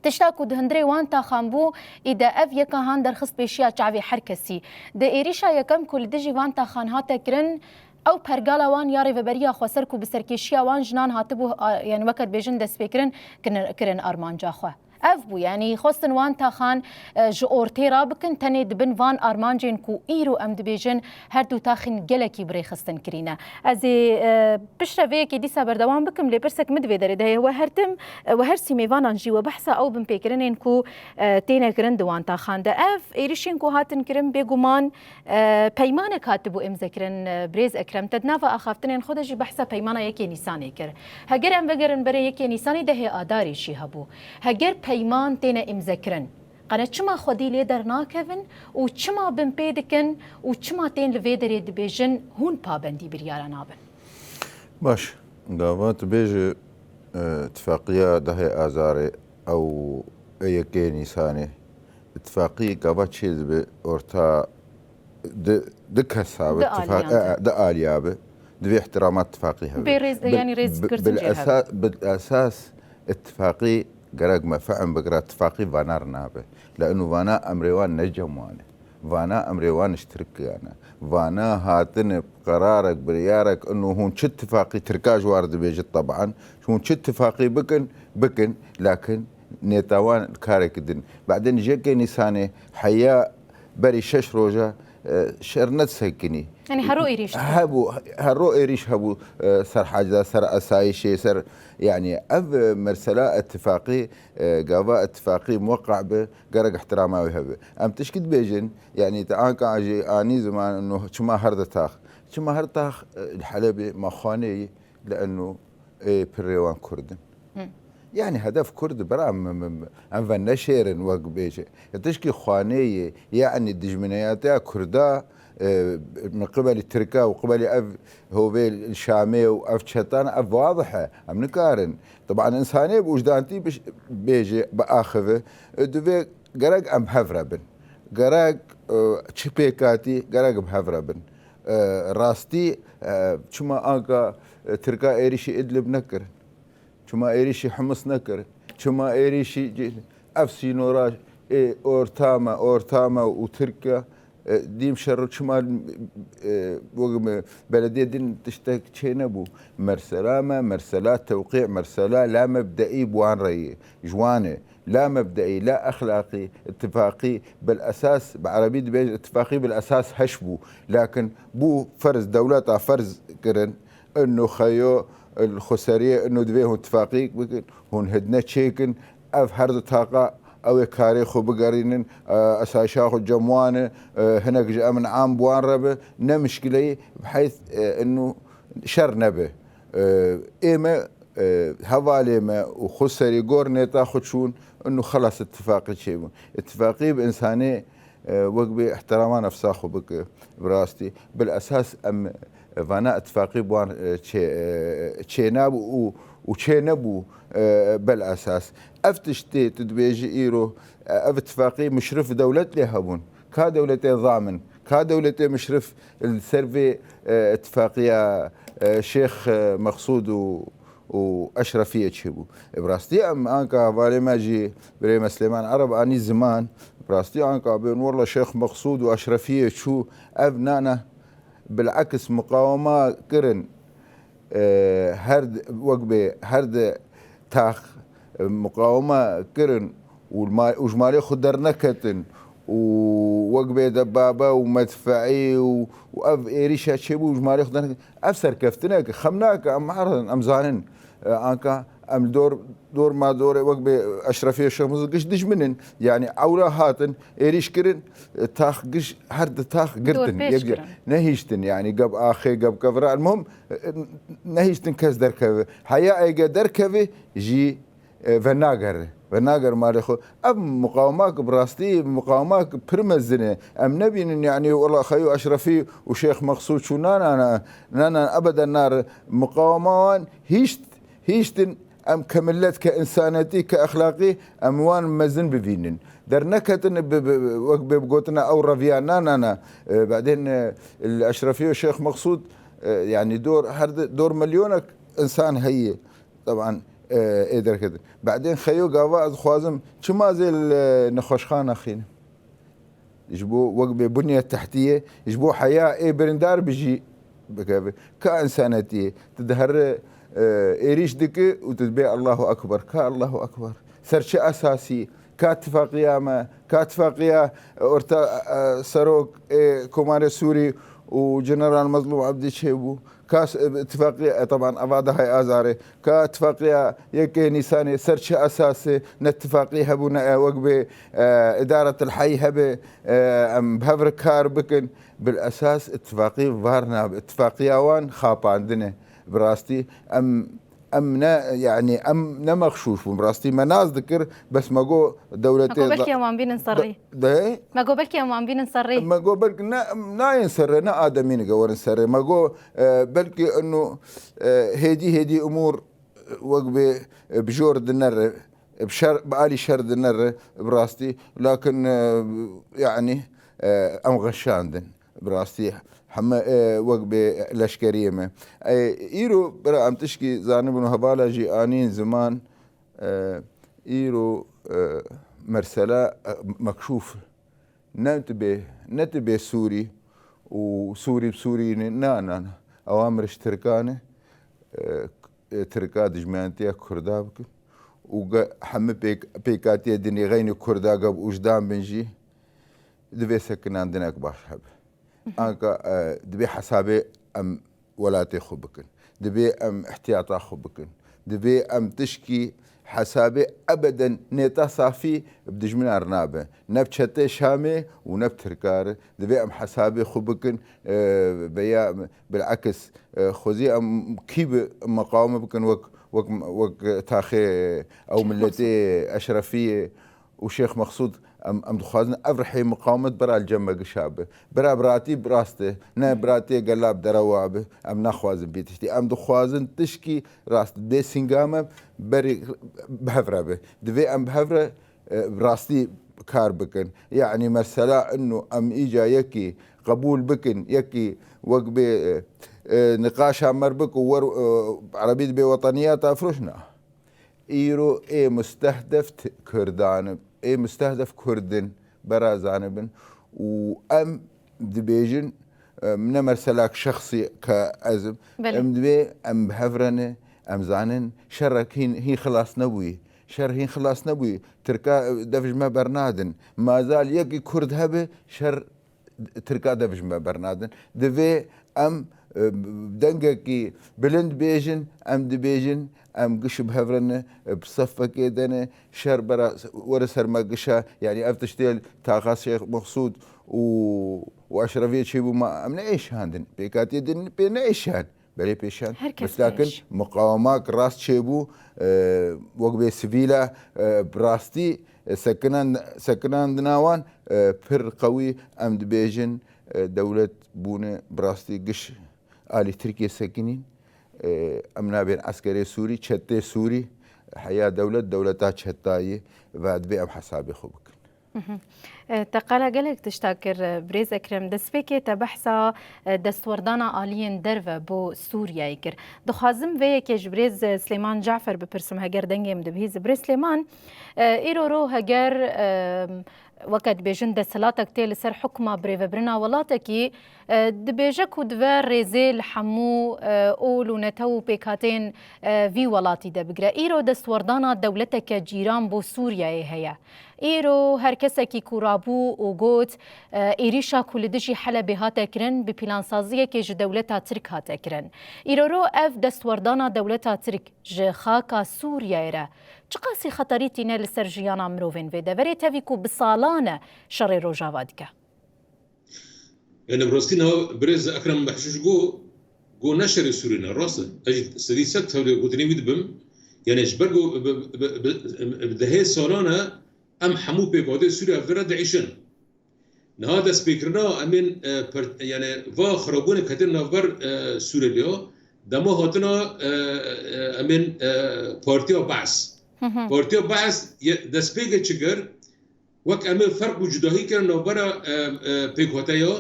tişta ku di hundirê wan taxan bû, îde ev yeka han derxist pêşiya çavê her kesî. Di êrîşa yekem ku li dijî van taxan hate kirin, ew pergala wan ya rêveberiya xweser ku bi serkêşiya wan jinan hatibû, a, yani weke dibêjin destpêkirin, kirin, kirin armanca xwe. Ev bû, yani xwestin wan taxan, e, ji ortê rabikin, tenê di bin van armancên ku îro em dibêjin her du taxên gelekî bi rêxistin kirîne. Ez ê, e, piştre vê yekê dîsa berdewam bikim, lê pirsek min di vê derê de heye. We her tim, e, we her sî mêvanan jî we behsa ew binpêkirinên ku, e, têne kirin di wan taxan de. Ev êrîşên ku hatin kirin bêguman, e, peymanek hatibû îmzekirin, e, birêz Ekrem. Te di nava axaftinên xwe de jî behsa peymana yekê Nîsanê kir. Heger em vegerin berê yekê Nîsanê, dehê Adarê jî hebû. Heger peyman têne îmzekirin, qene çima xwedî lê dernakevin û çima binpê dikin û çima tên li vê derê dibêjin hûn pabendî biryara nabin? Baş, gava tu bêje E, tifaqiya dehê Azarê ew ê yekê Nîsanê. Tifaqî gava çê dibe orta di, di kesa be, Di tifa-, aliyan e, de. e, di aliya be. Divê ihtiramat tifaqî hebe. Bê rêz-, Bil-, yanî rêz bi-, girtin bil jê esa-, hebe. Bil esas ittifaqî gerek me fehm bikira, tifaqî vana re nabe. Lanu vana emrê wan ne cem wan e. Vana emrê wan ji Tirkiyan e. Vana hatine qerarek, biryarek, inu hûn çi tifaqî, Tirka ji war dibêjit teban, hûn çi tifaqî bikin, bikin, lakin nêta wan karek din. Badên ji yekê Nîsanê heya berî şeş roja, e, şer nedisekinî. Yanî hero êrîş dike. Hebû, hero êrîş hebû, e, ser hacda, ser esayişê, ser, yanî ev, e, mesela ittifaqî, e, gava ittifaqî muweqqa bi, gerek ihtirama wê hebe. Em tişkî dibêjin, yanî te anka jî anî ziman inu çima her di tax. Çima her tax, e, li Helebê ma xaneyî, li inu, e, pirê wan Kurd in. Hı. Yanî hedef Kurd e, bira, em, em, em, em ve neşêrin wek bêje. Ya tişkî xaneyê, yanî dijmineyatiya Kurda, e, min qibelî Tirka û qibelî ev hovê li Şamê û ev çetan, ev wadih e. Em nikarin. Teban insanê bi wijdanî biş-, bêje, biaxive. E, divê gerek em bi hev re bin. Gerek, e, çi pêk hatî, gerek bi hev re bin. E, rastî, e, çima anka, e, Tirka êrîşî Idlib nekirin? Çima êrîşî Himis nekirin? Çima êrîşî cî-, ev sînora ê orta me, orta me û Tirkiye, e, dîm şer çima, e, wek me belediyê din tiştek çê nebû? Mersela me, mersela tewqî, mersela la mebdeî bi wan re ye. Ji wan e. La mebdeî, la exlaqî, ittifaqî, bil esas, bi erebî dibêjin, ittifaqî bil esas heş bû. Lakin bû ferz, dewleta ferz kirin, inu xeyo, li xweseriyê, inu divê hûn tifaqî bikin, hûn hidne çêkin, ev her du taqa ew ê karê xwe bigerînin, e, esayişa xwe cem wan e, e, hinek ji emn am bi wan re be, ne mişkileyî, bi heyth, e, inu şer nebe. E, ê me, e, hevalê me û xweserî gor nêta xwe çûn, inu xelas ittifaqî çêbûn. Ittifaqî bi insanê, e, wek bê ihtirama nefsa xwe bike, bi rastî. Bil esas em vana ittifaqî bi wan, e, çê, e, çênabû û, û çênebû, e, bil esas. Ev tiştê tu dibêjî îro, e, ev ittifaqî muşrif dewlet lê hebûn. Ka dewletê zamin, ka dewletê muşrif li ser vê, e, ittifaqiya, e, Şêx, e, Mexsûd û û Eşrefiyê çêbû. Bi rastî em anka hevalê me jî birê me Silêman Ereb anî ziman, bi rastî anka bên wela Şêx Meqsûd û Eşrefiyê çû, ev nane bil'eks muqawema kirin, e, her di, wek bê her di tax, e, muqawema kirin û ma-, û ji malê xwe derneketin û wek bê debabe û medfeî û, û ev êrîşa çêbû û ji malê xwe derneketin. Ev serkeftinek e, xem nake, em herin, em zanin. E, anka em li dor, dor ma dorê wek bê Eşrefiyê Şemuz giş dijmin in. Yanî ewra hatin, êrîş kirin, e, tax giş, her di tax girtin. Yek, nehiştin, yanî geb axê, geb kevra. Elmuhim, e, nehiştin kes derkeve. Heya êge derkeve jî, e, venagere. Venager malê xwe. Ev muqawemak bi rastî muqawemak pir mezin e. Em nebînin, yanî, wela xeyo Eşrefî û Şêx Meqsûd çû, na, na, na, na, na, ebeden nare. Muqawema wan hîşt, hîştin em ke millet, ke insanetî, ke exlaqî em wan mezin bivînin. Derneketin bi, bi, wek bê bi gotina ew reviya, na, na, na. E, badên, e, li Eşrefî û Şêx Meqsûd, e, yanî dor, her di, dor milyonek insan heye. Teban, e, ê derketin. Badên xeyo gava ez dixwazim, çima zê li nexweşxana xînim? Ji bo wek bê bunya tehtiyê, ji bo heya ê birîndar bijî bikeve. Ka însanetiyê, tu dihere, e, êrîş dike û tu dibê Allahu Ekber. Ka Allahu Ekber? Ser çi esasî? Ka tifaqiya me, ka tifaqiya orta, e, serok ê Komarê Sûrî û General Mezlûm Ebdî çêbû? Ka s-, tifaqî, e, teban eva dehê Azarê, ka tifaqiya yekê Nîsanê ser çi esasê ne tifaqî hebû, ne, e, wek bê, e, îdaretil hey hebe, e, em bi hev re kar bikin. Bil esas tifaqî var nabe. Tifaqiya wan xapandin e. Bi rastî em, em ne, yanî em ne mexşûş bûn. Bi rastî me nas dikir, bes me got dewletê. Me got belkî em wan bînin ser rê. De? Me got belkî em wan bînin ser rê. Me got belkî ne, em nayên ser rê, ne ademî nike werin ser rê. Me got, e, belkî inu, e, hêdî hêdî umûr wek bê, e, bi jor dinere, e, bi şer, bi alî şer dinere, bi rastî, lakin, e, yanî, e, em xeşandin. Bi rastî heme, e, wek bê leşkeriyê me. E, îro bira em tişkî zanibin û hevala jî anîn ziman, e, îro, e, mersela, e, mekşûf. Ne tu bê, ne tu bê Sûrî û Sûrî bi Sûrî ne, na, na, na. Ewa mirij Tirkan e, e, Tirka dijmentiya Kurda bikin û ge-, hemî pêk-, pêkatiye dinê xeynî Kurda ge bi ûjdan bin jî divê sekinandinek baş hebe. Anka, e, divê hesabê em welatê xwe bikin. Divê em ihtiyata xwe bikin. Divê em tişkî hesabê ebeden nêta safî bi dijminan re nabe. Ne bi çetê Şamê û ne bi Tirka re. Divê em hesabê xwe bikin. E, veya bilekis, e, xwezî em kî bi meqawime bikin wek, wek, wek taxê ew Şêx miletê Mexsûd. Eşrefiyê û Şêx Mexsûd, em, em dixwazin ev rihê miqamet bira li cem me gişa be. Bira biratî bi rast e. Ne biratiyê gela bi derewa be. Em naxwazin vê tiştî. Em dixwazin tişkî rast dê sînga me berî bi hev re be. Divê em bi hev re, e, bi rastî kar bikin. Yanî mesela inu em îca yekî qebûl bikin, yekî wek bê, e, e, niqaşa me bik û wer, e, erebî dibê weteniyata firoş na. Îro ê mustehdef t-, Kurdan in, ê mustehdef Kurd in, bera zanibin. Û em dibêjin, em ne merselak şexsî ke ez im. Belê. Em divê em bi hev re ne, em zanin şerek hîn, hîn xilas nebûyî. Şer hîn xilas nebûyî. Tirka, e, dev ji me bernadin. Mazal yekî Kurd hebe, şer Tirka dev ji me bernadin. Divê em, e, dengekî bilind bêjin, em dibêjin, em giş bi hev re ne, e, bi sefekê de ne, şer bera, were ser me gişa, yanî ev tiştê taxa Şêx Mexsûd û, û Eşrefiyê çêbû ma em neêşandin. Pêkatiyê din pê neêşand. Belê pêşan. Her kes Mesela kin pêş. Muqawemak rast çêbû, e, wek bê sivîla, e, bi rastî, e, sekinan-, sekinandina wan, e, pir qewî em dibêjin, e, dewlet bûne bi rastî giş alî Tirkiye sekinîn. E, em nabên eskerê Sûrî, çetê Sûrî, heya dewlet, dewleta çetayî ve divê em hesabê xwe bikin. Mhm. E, te qala gelek tişta kir, e, birêz Ekrem. Destpêkê te behsa, e, destwerdana aliyên derve bo Sûriyeyê kir. Dixwazim vê yekê ji birêz, e, Silêman Cafer bipirsim, heger dengê min dibihîzî. Birêz Silêman, e, îro ro heger, e, weke dibêjin desthilatek tê li ser hukma birêvebirina welatekî, e, dibêje ku dive rêzê li hemû, e, ol û netew û pêkhateyên, e, vî welatî de bigire. Îro destwerdana dewleteke cîran bo Sûriyeyê heye. Îro her kesekî ku rabû û got, e, êrîşa ku li dijî Helebê hate kirin, bi pîlansaziyekê ji dewleta Tirk hate kirin. Îroro ev destwerdana dewleta Tirk ji xaka Sûriyeyê re çiqasî xeterî tîne li ser jiyana mirovên vê deverê, tevî ku bi salan e şerê Rojava dike? Yani bi rastî niha birêz Ekrem Behşîş got, got ne şerê Sûriyê ne, rast e. Ez jî sedî sed tevlê gotinê wî dibim. Yani ji ber ku bi, bi, bi, bi, bi dehê salan e em hemû pêkhateyê Sûriyê ev re diêşin. Niha destpêkirina em ên, e, per-, yani va xirabûnê ketine navber, e, Sûriyeliya, dema hatina, e, e, em ên, e, Partiya Baas. Hı hı. Partiya Baas ye-, destpêkê çi kir? Wek em ê ferq û cudahî kirin navbera, e, e, pêkhateya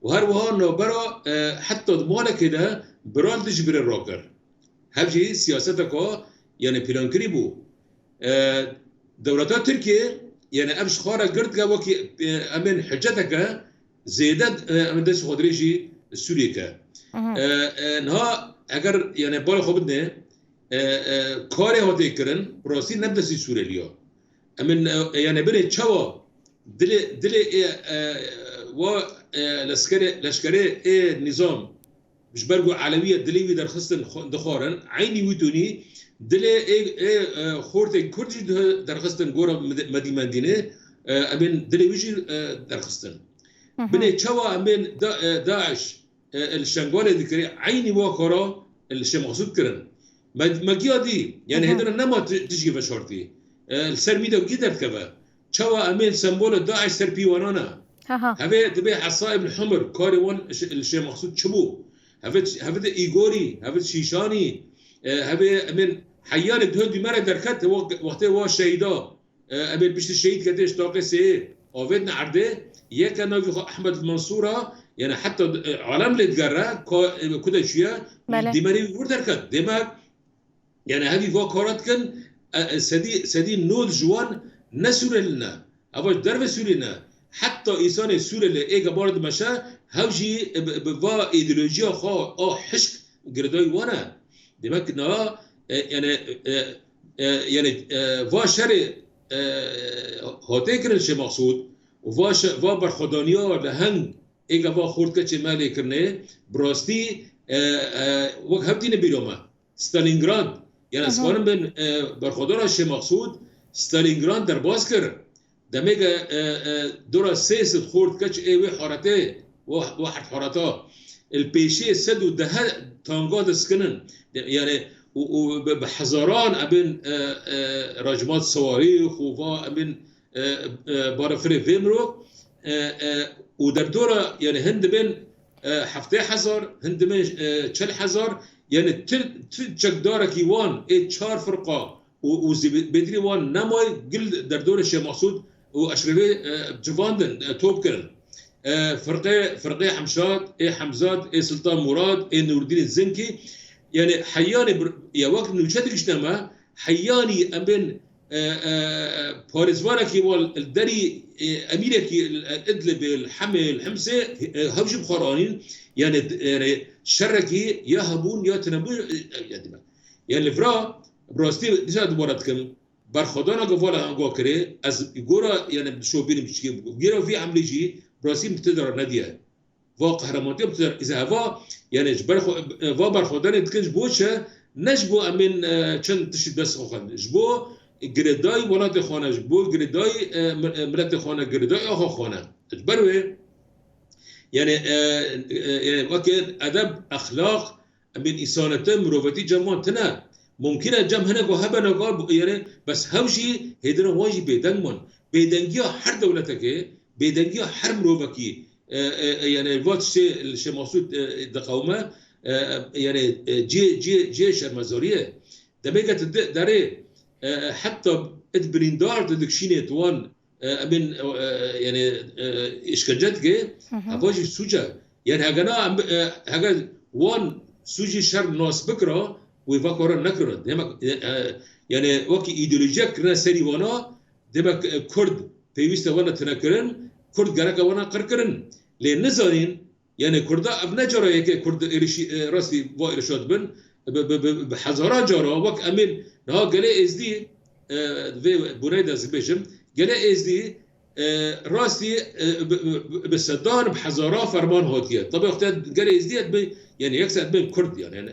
û her wiha navbera, e, heta di malekê de bira li dijî birê rakir. Hev jî siyaseteka, yani, pîlankirî bû. E, dewleta Tirkiye, yani, ev ji xwe re girtike wekî, e, em ên hiceteke zêde, e, em ên dest xwe dirêjî Sûriyê ke. Mhm. E, e, niha eger, yani, bala xwe bidine, e, e, karê hatê kirin, bi rastî ne bi destî Sûreliya. Em ên, e, yani binê çawa dilê, dilê ê, e, wa, e, leskerê, leşkerê ê nîzam ji ber ku Elewî ye, dilê wî derxistin xwe-, dixwarin, eynî wî tunî dilê ê, ê, e, xortê Kurd jî di-, derxistin gora Medi-, Medî Mendînê, e, em ên dilê wî jî, e, derxistin. Hı hı. Binê çawa em ên Da-, e, DAIŞ e, li Şengalê dikirî, eynî wa kara li Şêxmexsûd kirin. Me, me giya dî, yani Hı hı. hêdana nema ti-, tişkî veşartî. E, li ser mî de wekî derdikeve. Çawa em ên sembola DAIŞ ser pî wan e? Ha ha. Hevê dibê Hesa ibn Humr, karê wan li Şê-, li Şêxmexsûd çi bû? Hevê, hevê de Îgorî, hevê Şîşanî, e, hevê em ên Heyanê di hindî me re derket, wextê wa şehîda, e, em ê piştî şehîd ketê ji taqê sê avêtine erdê, yeke navî xwe Ehmed Mansûr a, yani heta, e, alem lê digere, ka, e, ku de çûye, Belê. Dîmerê wî wir derket. Demek, yani hevî va kara dikin, e, e, sedî, sedî nod ji wan ne Sûreli ne. Eva ji derve Sûriyê ne. Heta îsanê Sûrê li êga bar dimeşe, hew jî bi, bi va îdeolojiya xwe a hişk girêdayî wan e. Demek na, e, yani, e, e, yani, e, va şerê, e, hatê kirin Şêx Mexsûd û va şe-, va berxwedaniya li heng êga va xort keçê me lê kirine, bi rastî, e, e, wek hev tîne bîra me. Stalingrad, yani Aha. Sparın ben, e, berxwedana Şêx Mexsûd Stalingrad derbas kir. Demê ke, e, e, dora sê sed xort keç ê wê harete, wa, wa hert hareta. El pêşê sed û deh tanga diskinin. De-, yani, û, û bi, bi hezaran ebin, e, e, racmat sewarî, xova ebin, e, e, barefirê vê mirov, e, e, û derdora, yani, hin dibin, e, heftê hezar, hin dibin, e, çil hezar, yani, tu, tu çekdarekî wan, ê çar firqa û, û zî-, bêtirî wan nemay, gil derdorê Şêx Mexsûd û eşrefê, e, civandin, e, top kirin. E, firqê, firqê Hemşad, ê Hemzat, ê Sultan Murad, ê Nurdînê Zinkî, yani, heyanê bir, ya wek nûçe digiştine me, heyanî em bên, e, e, parêzvanekî wal li derî, e, emîrekî li Idlibê, li Hemê, li Himsê, e, hew jî bi xwe re anîn, yani, d-, yani, şerekî ya hebûn ya tinebûn, e, e, ya dime. Yani, li vira, bi rastî, dîsa dubare dikim, berxwedana ku vala ango kirê, ez gora, yani, dişo bînim çikê, gera vî emlî jî, bi rastî min ti dara nediye. Va qehremantiya bi tu der, îza heva, yani ji ber xwe, va berxwedanê dikin ji bo çi? Ne ji bo em ên, e, çend tiştî dest xwe xwend. Ji bo girêdayî welatê xwe ne, ji bo girêdayî, e, mi-, e, miletê xwe ne, girêdayî axa xwe ne. Ji ber wê, yani, e, e, yani weke edeb, exlaq, em ên îsanete, mirovetî cem wan tine. Mumkin e cem hinek û hebe neka, yani, bes hew jî hêdina wan jî bêdeng man. Bêdengiya her dewletekê, bêdengiya her mirovekî, e, e, e, yani va tiştê li Şêx Mexsûd, e, diqewime, e, yani, e, cihê, cihê, cihê şermezarî ye. Demê ke tu de-, derê, e, heta it birîndar tu dikişînê tu wan, e, em ên, e, e, yani, e, îşkence dike, Hı hı. heva jî sûc e. Yani hegena em, e, hege wan sûcî şer nas bikira, wê va kara nekirina. Demek, e, e, yani wekî îdeolojiyek kirine serî wana, demek, e, Kurd pêwîst e wana tune kirin, Kurd gerek e wana qir kirin. Lê nizanîn, yani Kurda ev ne cara yek e Kurd êrişî, e, rastî va êrişa dibin, bi, bi, bi, bi hezaran cara wek em ên niha gelê Êzdî, e, vê boneyê de ez bêjim, gelê Êzdî, e, rastî, e, bi, bi, bi sedan, bi hezaran ferman hatiye. Tabi wextê gelê Êzdî dibin, yani yek ser dibin Kurd yani, yani,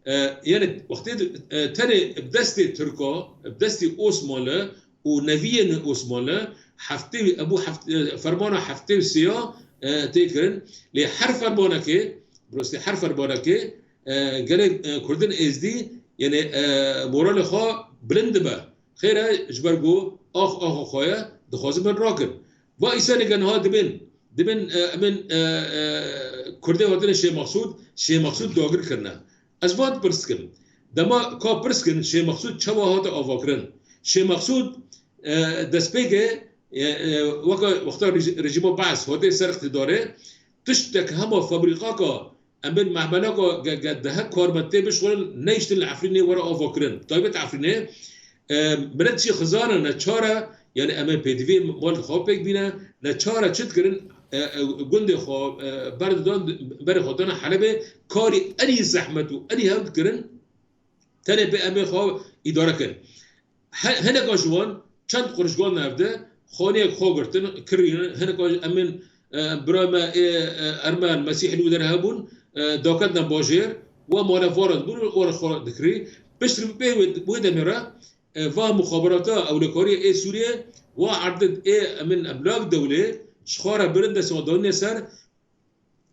E, yani wextê di, e, tenê bi destê Tirka, bi destê Osmanlı û neviyên Osmanlı heftê, e, bû heft-, e, fermana heftê û sêya, e, tê kirin. Lê her fermanekê, bi rastî her fermanekê, e, gelê, e, Kurdin Êzdî, yani, e, moralê xwe bilind dibe. Xêr e, ji ber ku ax, axa xwe ye, dixwazin bin rakin. Va îsanê ke niha dibin, dibin, e, em ên, e, e, Kurdê hatine Şêx Mexsûd, Şêx Mexsûd dagir kirine. Ez van pirs dikim. Dema ka pirs kin, Şêx Mexsûd çawa hate avakirin? Şêx Mexsûd, e, destpêkê, e, e, weke wexta rejî-, rejîma Bees hate ser îqtîdarê, tiştek hema fabrîqaka em bên mehmelaka ge-, ge-, dehek karmend tê bişuxulin, neyiştin li Efrînê were avakirin. Taybet Efrînê, e, milet jî xizana neçare, yani em ê pêdivê mal xwe pêk bîne, neçare çi dikirin, e, e, gundê xwe, e, berdidan, berê xwe dana Helebê, karî enî zehmet û enî hewl dikirin, tenê pê em ê xwe îdare kirin. He-, hineka ji wan çend qurişgan hevde xaniyek xwe girtin, kirîn, hineka em ên, e, bira me ê, e, Ermen, Mesîh li wî der hebûn, e, daketine bajêr, wa mala vara dibûn û wara xwe dikirî. Piştre pê wê, wê demê re, e, va muxaberata ewlekariyê ê Sûriyê, wa erdid ê em ên emlak dewlê, ji xwe re birin destê xwe danîne ser,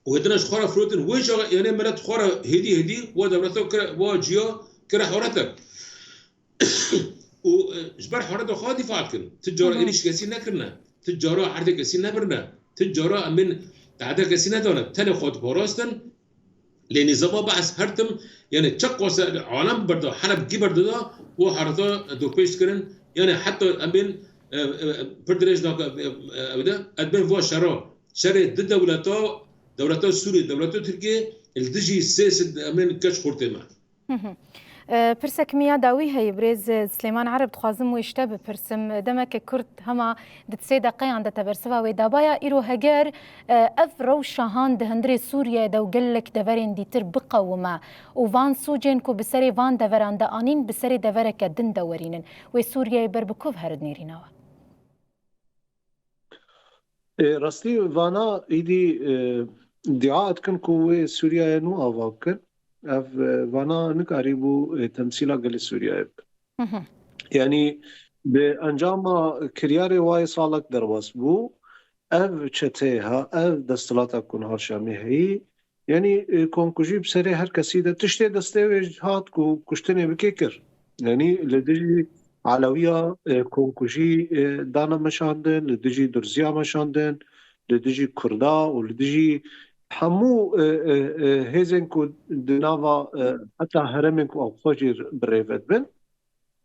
û hêdina ji xwe re firotin, wê çaxê, yani, milet xwe re hêdî hêdî wa dewleta kire, wa ciya kire horetek. Û, e, ji ber horeta xwe dîfa dikin. Ti cara Hı hı. êrîş kesî nekirine. Ti cara erdê kesî nebirine. Ti cara em bên tehde kesî nedane. Tenê xwe diparastin. Lê nîzama Bees her tim, yani çi qase alem berda, Heleb gî berda da, û hereta dûrpêç kirin, yani heta em bên, e, e, pir dirêj nake, e, e, ew de, ez bên va şera, şerê di dewleta, dewleta Sûrî, dewleta Tirkiye, li dijî sê sed em bên keç xurtê me. Hı hı. E, pirsek min ya dawî heye, birêz, e, Silêman Ereb, dixwazim wê ji te bipirsim. Demeke kurt hema di sê deqeyan de te bersiva wê dabaya. Îro heger, e, ev rewşa han di hundirê Sûriyeyê de û gelek deverên dîtir biqewime û van sûcên ku bi serê van deveran de anîn, bi serê devereke din de werînin, wê Sûriyeyê ber bi ku ve here di nêrîna we? Ê, rastî vana îdî, e, dîa dikin ku wê Sûriyeyê nû ava bikin. Ev, e, vana nikarîbû, e, temsîla gelê Sûriyeyê bikin. Hı hı. Yanî bi encama kiryarê wayê salek derbas bû. Ev çeteyê ha, ev desthilata ku niha li Şamê heyî, yanî, e, komkujî bi serê her kesî de tiştê destê wê hat ku kuştinê bike kir. Yanî li dijî Elewiya, e, komkujî, e, dane meşandin, li dijî Durziya meşandin, li dijî Kurda û li dijî hemû, e, e, e, hêzên ku di nava, e, heta herêmên ku ew xwe jî bi rê ve dibin.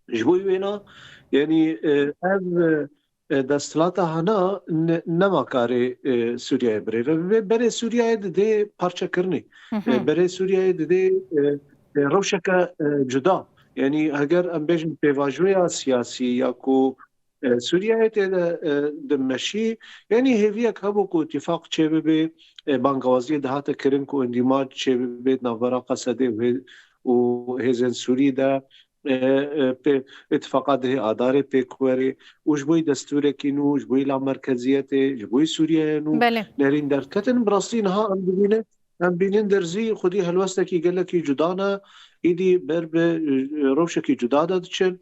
Ji bo wêna, yanî, e, ev, e, e, desthilata hana ne, nema karê, e, Sûriyeyê bi rê ve bibe. Berê Sûriyeyê didê parçekirinê. Hı hı. E, berê Sûriyeyê didê, e, e, rewşeke, e, cuda. Yanî heger em bêjin pêvajoya siyasî ya ku, e, Sûriyeyê tê de, e, dimeşî, yanî hêviyek hebû ku îtîfaq çêbibe, e, bangawaziyê dihate kirin ku îndîmac çêbibe di navbera Qesedê û hê-, û hêzên Sûrî de, e, e, pê, îtifaqa dihê Adarê pêk werê û ji bo yî destûrekî nû, ji bo yî lamerkeziyetê, ji bo yî Sûriyeyê nû Belê. nerîn derketin. Bi rastî niha em dibînin, em bînin derzî xwedî helwestekî gelekî cuda ne, îdî ber bi, e, rewşekî cuda de diçin.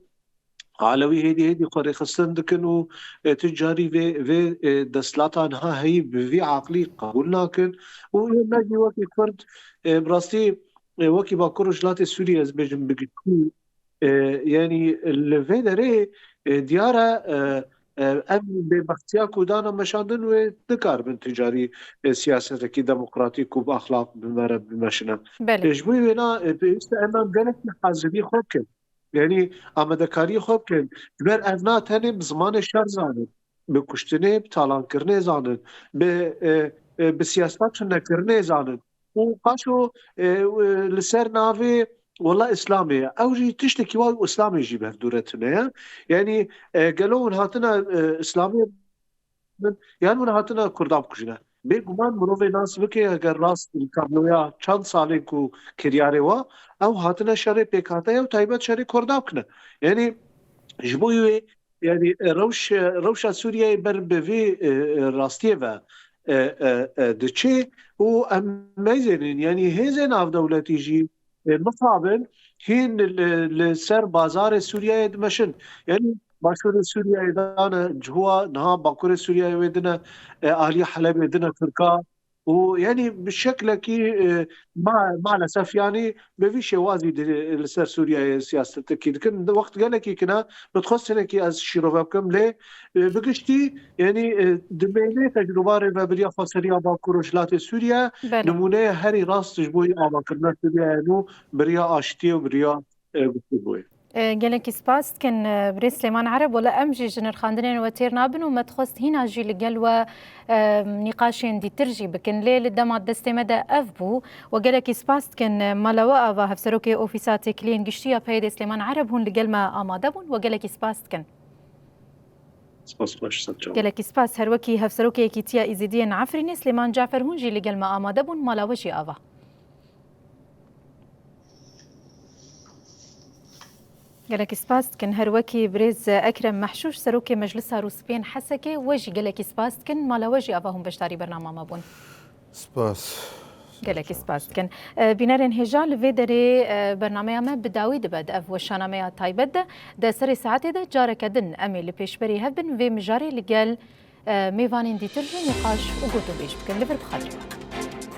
Alewî hêdî hêdî xwe rêxistin dikin û, e, tu carî vê, vê, e, desthilata niha heyî bi vî aqlî qebûl nakin. Û me jî wekî Kurd, e, bi rastî, e, wekî Bakur Rojhilatê Sûriyê ez bêjim bi giştî, e, yanî li vê derê, e, diyar e, e, e, ev bêbextiya ku dane meşandin wê nikaribin tu carî, e, siyasetekî demokratîk û bi exlaq bi me re bimeşine. Belê. E, ji bo wêna, e, pêwîst e em, em gelekî hazirî xwe bikin. Yanî amadekariyê xwe bikin. Ji ber ev na tenê bi zimanê şer zanin, bi kuştinê, bi talankirinê zanin, bi, e, e, bi siyaseta tunekirinê zanin. Û paşo, e, e, li ser navê wela Îslamê ye. Ew jî tiştekî wa û Îslamê jî bi hev dû re tune ye. Yanî, e, gelo hûn hatine, e, Îslamê bin, yan hûn hatine Kurda bikujine. Bêguman mirovê nas bike, heger rast li tabloya çend salên ku kiryarê wa, ew hatine şerê pêkhate ye û taybet şerê Kurda bikine. Yanî ji bo wê, yanî, e, rewş-, e, rewşa Sûriyeyê ber bi vî, e, e, rastiyê ve, e, e, e, diçe û em meyzênin, yanî hêzên navdewletî jî, e, mixabin hîn li, li ser bazarê Sûriyeyê dimeşin. Yanî Başûrê Sûriyeyê dane ciwa, niha Bakurê Sûriyeyê wê dine, e, alî Helebê dine Tirka. Û yanî bi şeklekî, e, ma-, maalesef yanî bi vî şêwazî di, li ser Sûriyeyê siyasetekî dikin. Di wext gelekî kine, bi dixwest hinekî ez şîrove bikim, lê, e, bi giştî, yanî, e, di mêlê tecrûba rêvebiriya xweseriya Bakur Rojhilatê Sûriye, Belê. nimûneya herî rast ji bo yî avakirina Sûriyeyê nû biriya aştiyê û biriya, e, guftûgoyê. E, gelekî spas dikin, e, birêz Silêman Ereb. Wela em jî ji nirxandinên we têr nabin û me dixwest hîna jî li gel we, e, nîqaşên dîtir jî bikin. Lê li dema destê me de ev bû. We gelekî spas dikin, e, mala we ava, hevserokê Ofîsa Têkiliyên Giştî ya P Y D'ê Silêman Ereb, hûn li gel me amade bûn. We gelekî spas dikin. Spas xweş, ser çavan. Gelekî spas. Her wekî Hevserokê Yekîtiya Êzidiyên Efrînê Silêman Cafer, hûn jî li gel me amade bûn, mala we jî ava. Gelekî spas dikin. Her wekî birêz Ekrem Mehşûş, Serokê Meclisa Rûspiyên Hesekê, we jî gelekî spas dikin. Mala we jî ava, hûn beşdarî bernama me bûn. Spas. Gelekî spas dikin. E, bînerên hêja, li vê derê, e, bernameya me bi dawî dibe. Di ev weşanameya taybet de, di serê saetê de careke din em ê li pêşberî hev bin, vê mijarê li gel, e, mêvanên dîtir jî nîqaş û gotûbêj bikin. Li vir bi xatirê we.